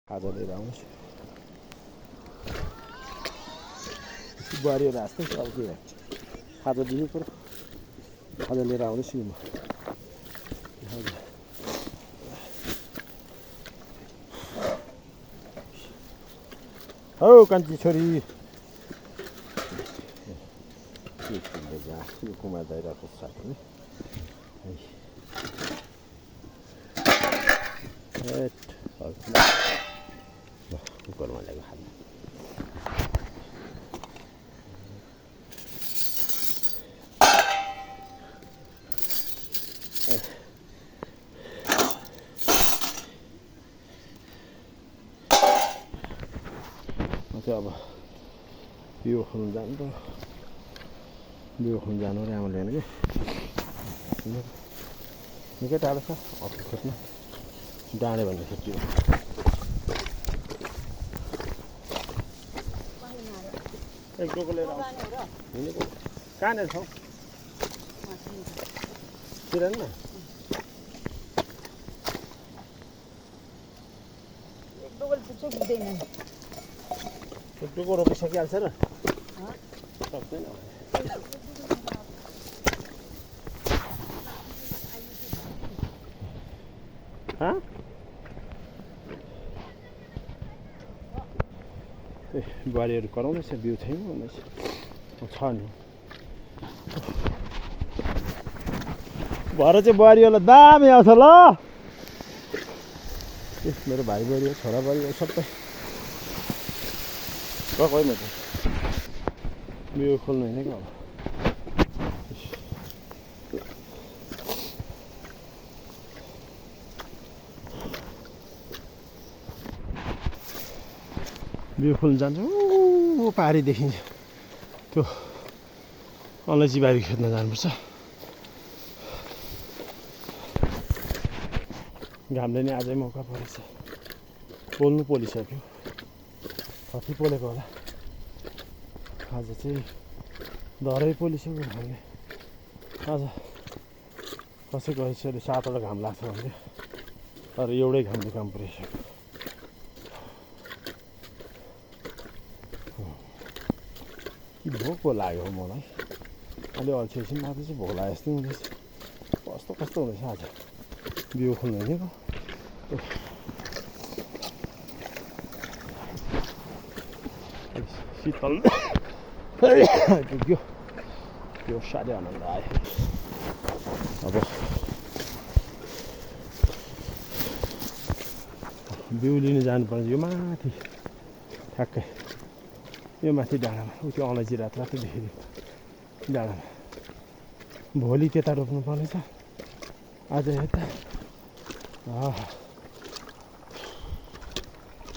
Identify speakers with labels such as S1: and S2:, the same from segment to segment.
S1: खाजा लिएर आउँछु बुहारीहरू हाँस्दै छ अब के खाजा दिनु पर्यो खाजा लिएर आउँदैछु नि म हौ कान्छी छोरी यो कुमार दाइरहेको साथी कुकरमा ल्याएको खानु अब बिउ खोल्नु जानु त बिउ खोल्नु जानु राम्रो ल्याएन कि निकै टाढो छ अफिस खोज्नु डाँडे भन्ने खेतीमा एक डोको लिएर आउँछ हिँडेको कहाँनिर छौ किरण न
S2: एक डोकोले पुग्छ पुग्दैन
S1: एक डोको रोपिसकिहाल्छ र सक्दैन बुहारीहरू कराउँदैछ बिउ छैन भन्दैछ छ नि भरे चाहिँ बुहारीहरूलाई दामी आउँछ ल मेरो भाइ बुहारी छोरा बुहारी सबै गएको है म त बिउ खोल्नु हिँडेको अब बिउ खोल्नु जान्छ ऊ पारी देखिन्छ त्यो अलैँची बारी खेद्न जानुपर्छ घामले नि आजै मौका परेछ पोल्नु पोलिसक्यो कति पोलेको होला आज चाहिँ धरै पोलिसक्यो घामले आज कसैको यसरी 7वटा घाम लाग्छ भने तर एउटै घामले काम पुऱ्याइसक्यो भोक पो लाग्यो मलाई अलि अल्छी एकछिन मात्रै चाहिँ भोक लाग्यो जस्तो हुँदैछ कस्तो कस्तो हुँदैछ आज बिउ खोल्नु हिँडेको शीतल पुग्यो त्यो साह्रै आनन्द आयो अब बिउ लिनु जानुपर्छ यो माथि ठ्याक्कै यो माथि डाँडामा त्यो अलैँची रात रातो देखेको डाँडामा भोलि त्यता रोप्नु पर्नेछ आज यता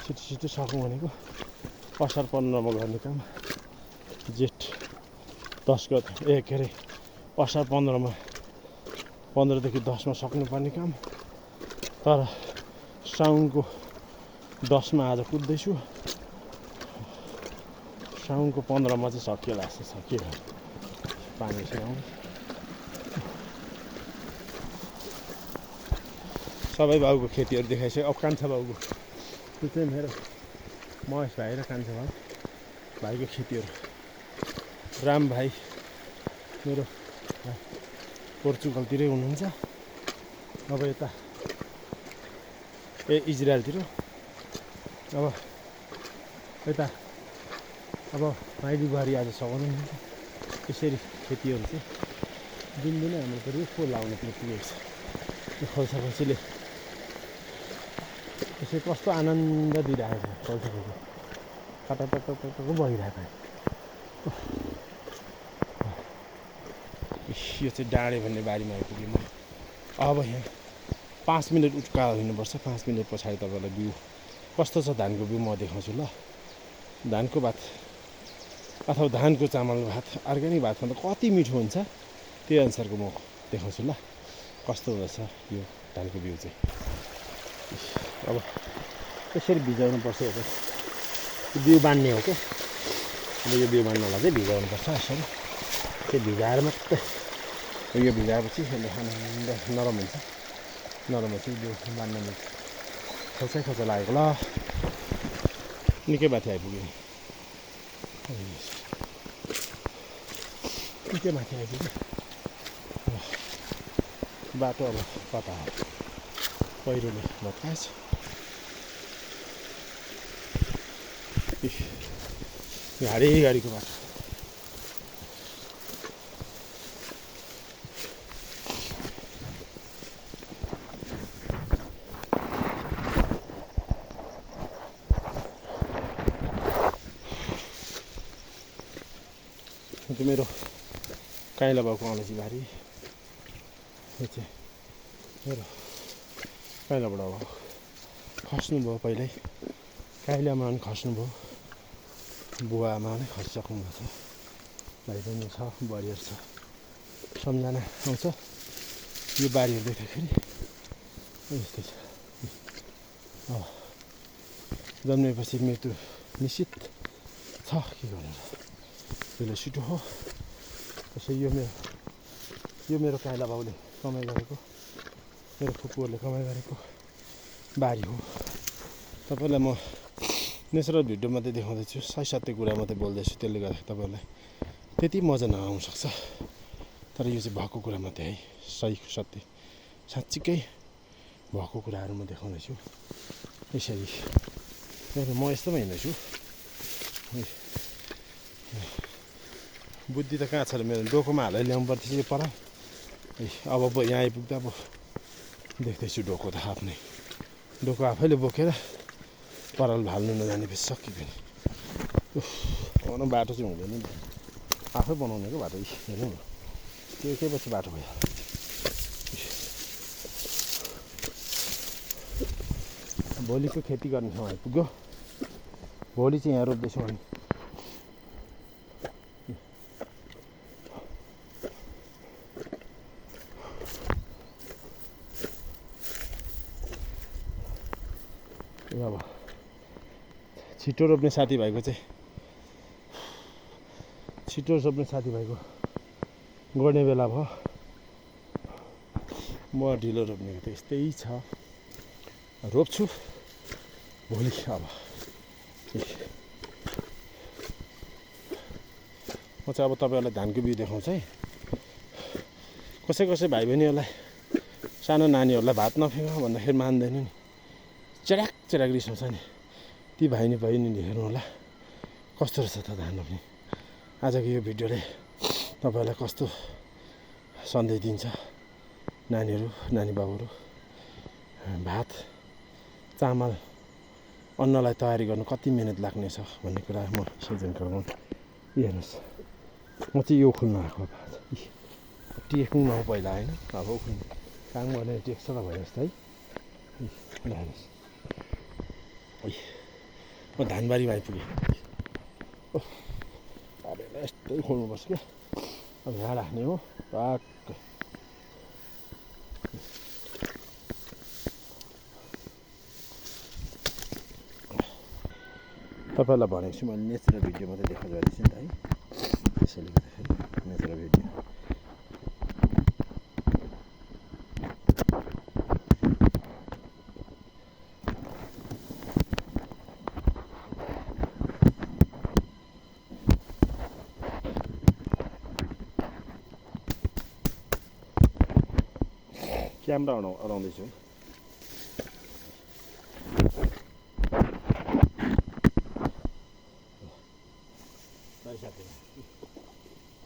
S1: छिटो छिटो सकौँ भनेको असार 15मा गर्ने काम जेठ 10 गते के अरे असार 15मा 15देखि 10मा सक्नुपर्ने काम तर साउनको 10मा आज कुद्दैछु साउनको 15मा चाहिँ सकियो लाग्छ सकियो पानी सिराउनु सबै बाबुको खेतीहरू देखाइसक्यो अब कान्छा बाबुको त्यो चाहिँ मेरो महेश भाइ र कान्छा भाइको खेतीहरू राम भाइ मेरो पोर्चुगलतिरै हुनुहुन्छ अब यता इजरायलतिर अब यता अब माइली बुहारी आज सघाउनु हुन्छ यसरी खेतीहरू चाहिँ दिनदिनै हाम्रो त रुखो लाउनु पुगेको छ यो खोल्साखोल्सीले यसरी कस्तो आनन्द दिइरहेको छ खोल्साखोल्सी टटटटटटको बगिरहेको यो चाहिँ डाँडे भन्ने बारीमा आइपुगेँ म अब यहाँ 5 मिनट उकालो हिँड्नुपर्छ 5 मिनट पछाडि तपाईँलाई बिउ कस्तो छ धानको बिउ म देखाउँछु ल धानको भात अथवा धानको चामल भात अर्ग्यानिक भातमा त कति मिठो हुन्छ त्यही अनुसारको म देखाउँछु ल कस्तो हुँदछ यो धानको बिउ चाहिँ अब यसरी भिजाउनु पर्छ यो बिउ बाँध्ने हो क्या अब यो बिउ बाँध्नलाई चाहिँ भिजाउनु पर्छ यसरी त्यो भिजाएर मात्रै यो भिजाएपछि यसले आनन्द नरम हुन्छ नरम भएपछि बिउ बाँध्न मिल्छ खोल्छै खोल्छ लागेको ल निकै माथि आइपुग्यो निकै माथि आइपुग्यो बाटो अब कता हो पहिरोले भत्काएछ गाडीको बाटो त्यो मेरो काइला बाउको अलैँची बारी यो चाहिँ मेरो काइलाबाट अब खस्नुभयो पहिल्यै काइलामा पनि खस्नुभयो बुवामा नै खसिसक्नु भएको छ भाइ बहिनी छ बुहारीहरू छ सम्झना आउँछ यो बारीहरू देख्दाखेरि यस्तै छ जन्मेपछि मृत्यु निश्चित छ के गर्नु त्यसले छिटो हो त्यसै यो मेरो काइला बाउले कमाइ गरेको मेरो फुपूहरूले कमाइ गरेको बारी हो तपाईँलाई म नेचुरल भिडियो मात्रै देखाउँदैछु सही सत्य कुरा मात्रै बोल्दैछु त्यसले गर्दा तपाईँलाई त्यति मजा नआउनसक्छ तर यो चाहिँ भएको कुरा मात्रै है सही सत्य साँच्चीकै भएको कुराहरू म देखाउँदैछु यसरी म यस्तोमा हिँड्दैछु बुद्धि त कहाँ छ र मेरो डोकोमा हालेर ल्याउनु पर्थ्यो पर अब यहाँ आइपुग्दा अब देख्दैछु डोको त आफ्नै डोको आफैले बोकेर पराल भाल्नु नजाने पछि सक्यो पनि बाटो चाहिँ हुँदैन नि आफै बनाउनेको बाटो हेर्नु न त्यो के पछि बाटो भयो भोलिको खेती गर्ने ठाउँ आइपुग्यो भोलि चाहिँ यहाँ रोप्दैछौँ हामी अब छिटो रोप्ने साथीभाइको चाहिँ छिटो रोप्ने साथीभाइको गर्ने बेला भयो म ढिलो रोप्नेको त यस्तै छ रोप्छु भोलि अब म चाहिँ अब तपाईँहरूलाई धानको बिउ देखाउँछु है कसै भाइ बहिनीहरूलाई सानो नानीहरूलाई भात नफ्याँक भन्दाखेरि मान्दैन नि चेराक रिसाउँछ नि ती भाइ बहिनीले हेर्नु होला कस्तो रहेछ त धान रोप्ने आजको यो भिडियोले तपाईँहरूलाई कस्तो सन्देश दिन्छ नानीहरू नानी बाबुहरू भात चामल अन्नलाई तयारी गर्नु कति मिहिनेत लाग्नेछ भन्ने कुरा म सिर्जना गराउँ हेर्नुहोस् म चाहिँ यो उखुनमा आएको भात टेक्नुमा हो पहिला होइन अब उखुन काम गर्ने टेक्छ त भयो जस्तो है हेर्नुहोस् म धानबारीमा आइपुगेँ अब यस्तै खोल्नुपर्छ क्या अब यहाँ राख्ने हो टक्क तपाईँलाई भनेको छु मैले नेचुरल भिडियो मात्रै देखाएको गरेको छु नि त है त्यसैले गर्दाखेरि नेचुरल भिडियो क्यामेरा अडाउँदैछु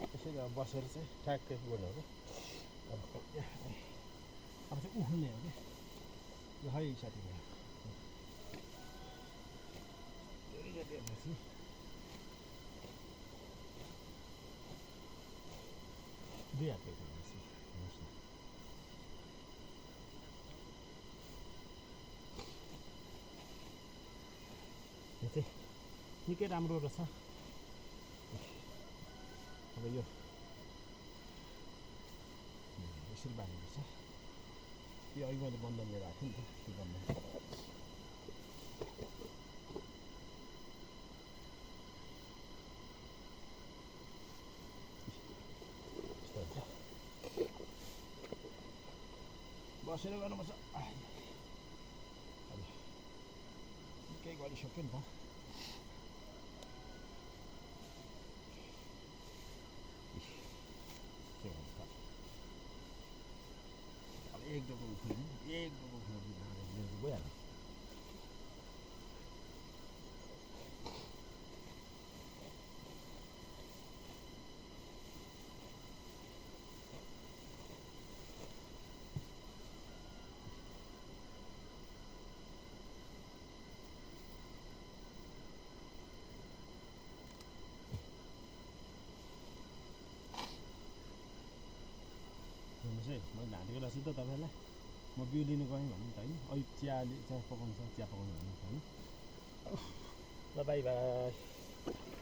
S1: त्यसैले अब बसेर चाहिँ ठ्याक्कै गर्नु हो क्या अब चाहिँ उख्ने हो क्या ल है साथीभाइ दुई हात हेर्नुहोस् न यो चाहिँ निकै राम्रो रहेछ अब यो यसरी बाँड्नुपर्छ यो अघि मैले बन्धन लिएर आएको थिएँ नि त त्यो बन्धन बसेर गर्नुपर्छ निकै गरिसक्यो नि त एक डोको उठ्नु एक डोको उठ्नु गइहाल्छ हेर्नुहोस् है मैले ढाँटेको रहेछु त तपाईँलाई म बिउ लिनु गएँ भन्नु त होइन अहिले चिया पकाउँछ चिया पकाउनु भन्नु त होइन ल बाई बाई